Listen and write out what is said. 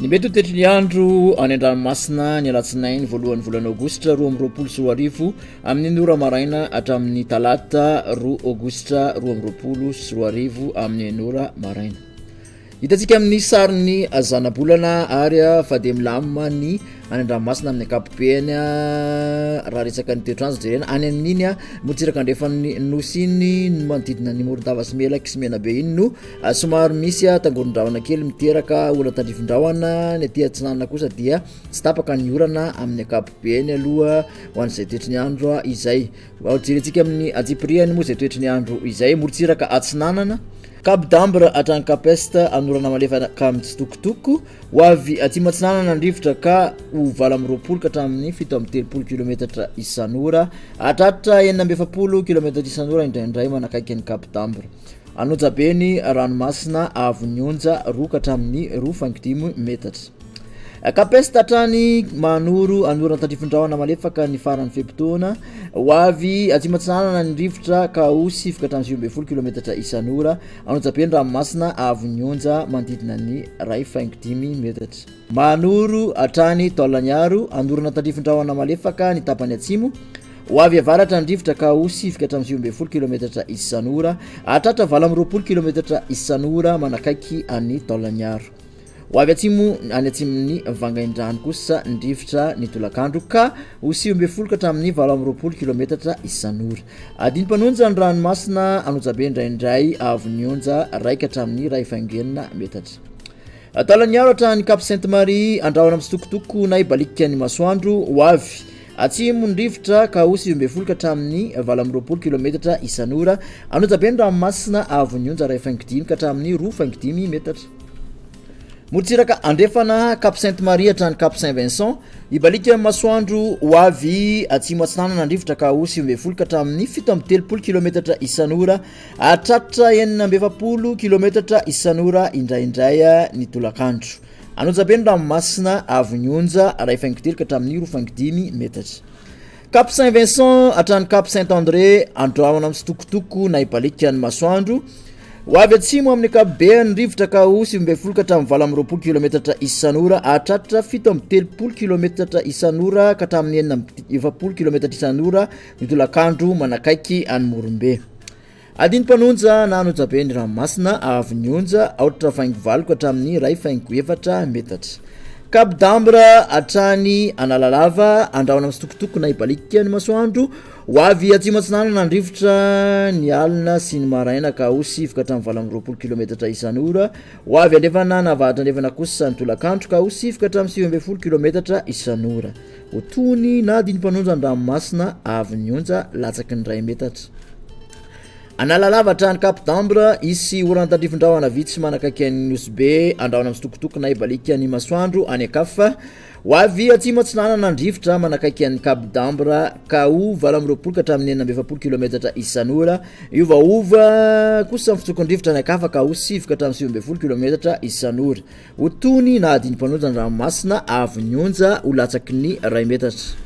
Ny mety ho toetry ny andro any an-dranomasina ny alatsinainy voalohan'ny volana aogositra 2022 amin'ny ora maraina hatramin'ny talata 2 aogositra 2022 amin'ny ora maraina. Hitantsika amin'ny sarin'ny zanabolana ary fa dia milamina ny any an-dranomasina amin'ny ankapobeny raha resaka ny toetr'andro jerena any amin'iny morontsiraka andrefan'ny nosy iny ny manodidina ny Morondava sy Melaky sy Menabe iny no somary misy tangoron-drahona kely miteraka orana tandrifin-drahona, ny aty atsinanana kosa dia tsy tapaka ny orana amin'ny ankapobeny aloha ho an'izay toetry ny andro izay. Jerentsika amin'ny antsipiriany moa izay toetry ny andro izay, morontsiraka atsinanana. Cap d'Ambre hatrany Cap Est, anorana malefaka mitsitokotoko, ho avy atsimo atsinanana ny rivotra ka ho 28 ka hatramin'ny 37 kilometatra isan'ora, hahatratra 46 kilometatra isan'ora indraindray manakaiky an'i Cap d'Ambre. An'Onjabe ny ranomasina avon'ny onja 2 ka hatramin'ny 2,5 metatra. Cap Est hatrany Mahanoro, anorana tandrifin-drahona malefaka ny faran'ny fe-potoana. Ho avy atsimo atsinanana ny rivotra ka ho 9 ka hatramin'ny 19 kilometatra isan'ora. An'Onjabe ny ranomasina avon'ny onja manodidina ny 1,5 metatra. Mahanoro hatrany Taolagnaro, anorana tandrifin-drahona malefaka ny tapany atsimo. Ho avy avaratra ny rivotra ka ho 9 ka hatramin'ny 19 kilometatra isan'ora. Hahatratra 28 kilometatra isan'ora manakaiky an'i Taolagnaro. Ho avy atsimo any atsimon'ny Vangaindrano kosa ny rivotra ny tolakandro ka ho 19 ka hatramin'ny 28 kilometatra isan'ora. Adino mpanonja ny ranomasina An'Ojabe indraindray avon'ny onja iray ka hatramin'ny 1,6 metatra. Taolagnaro hatrany Cap Sainte Marie, andrahona mitsitokotoko na hibaliaka ny masoandro. Ho avy atsimo ny rivotra ka ho 19 ka hatramin'ny 28 kilometatra isan'ora. An'Ojabe ny ranomasina avon'ny onja 1,5 ka hatramin'ny 2,5 metatra. Morontsiraka andrefana, Cap Sainte Marie hatrany Cap Saint Vincent, hibaliaka ny masoandro ho avy atsimo atsinanana ny rivotra ka ho 19 ka hatramin'ny 37 kilometatra isan'ora, hahatratra 46 kilometatra isan'ora indraindray ny tolakandro. An'Onjabe ny ranomasina avon'ny onja 1,3 ka hatramin'ny 2,5 metatra. Cap Saint Vincent hatrany Cap Saint André, andrahona mitsitokotoko na hibaliaka ny masoandro. Ho avy atsimo amin'ny ankapobeny ny rivotra ka ho 19 ka hatramin'ny 28 kilometatra isan'ora, hahatratra 37 kilometatra isan'ora ka hatramin'ny 46 kilometatra isan'ora ny tolakandro manakaiky an'i Morombe. Adino mpanonja na an'Ojabe ny ranomasina avy ny onja aotra faingo valo ka hatramin'ny iray faingo efatra metatra. Cap d'Ambre hatrany Analalava, andrahona mitsitokotoko na hibaliaka ny masoandro. Ho avy atsimo atsinanana ny rivotra ny alina sy ny maraina ka ho 9 ka hatramin'ny 28 kilometatra isan'ora. Ho avy andrefana na avaratra andrefana kosa ny tolakandro ka ho 9 ka hatramin'ny 19 kilometatra isan'ora. Ho tony na adino mpanonja ny ranomasina avy ny onja latsaky ny iray metatra. Analalava hatrany Cap d'Ambre, hisy orana tandrifin-drahona vitsy manakaiky an'i Nosy Be, andrahona mitsitokotoko na hibaliaka ny masoandro any ankafa. Ho avy atsimo atsinanana ny rivotra manakaiky an'i Cap d'Ambre ka ho 28 ka hatramin'ny 46 kilometatra isan'ora. Hiovaova kosa ny fitsokon'ny rivotra any ankafa ka ho 9 ka hatramin'ny 19 kilometatra isan'ora. Ho tony na adino mpanonja ny ranomasina avy ny onja ho latsaky ny iray metatra.